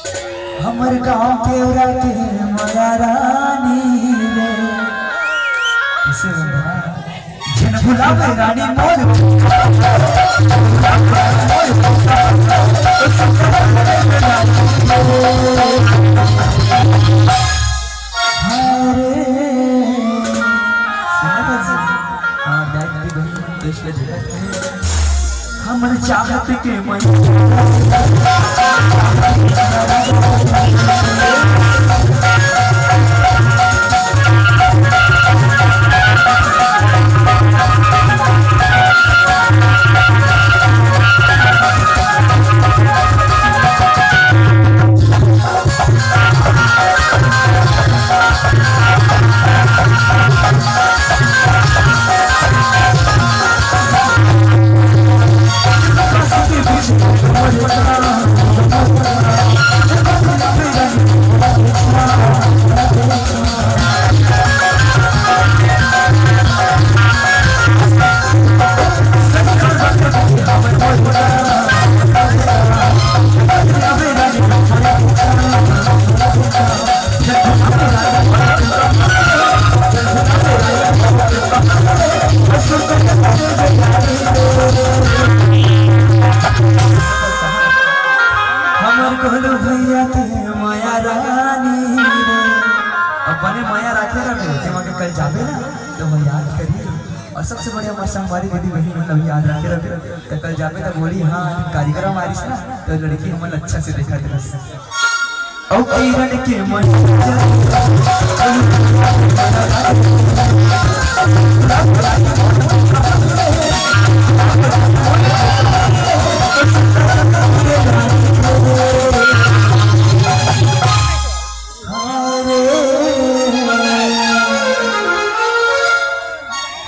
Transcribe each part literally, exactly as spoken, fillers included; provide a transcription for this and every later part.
हमर गाँव के उरा के मया रानी रे। किसे बंधना? झन भुलावे रानी मोर। हमर चाहत के मैं हमर गोलू भैया के मया रानी रे। अब बने मया राखे रहे, जेमा के कल जाबे ना, तो मैं याद करी। और सबसे बढ़िया मोर संगवारी दीदी बहिनी मन ला भी याद राखे रहे, तो कल जाबे तो बोली, "हाँ, कार्यक्रम आ रहिस ना, तो लड़की हमन ला अच्छा से देखत रहिस।" अउ किरण के मन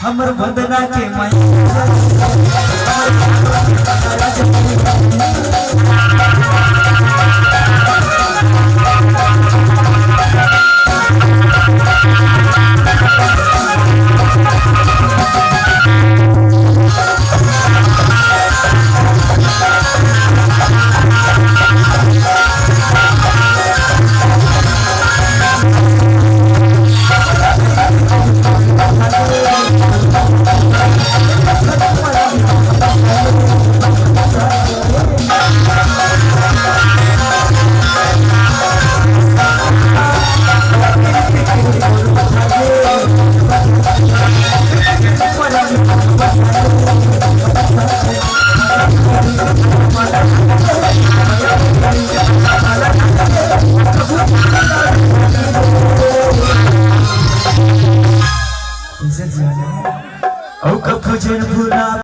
हमर वंदना के माई। अउ कभू झन भुला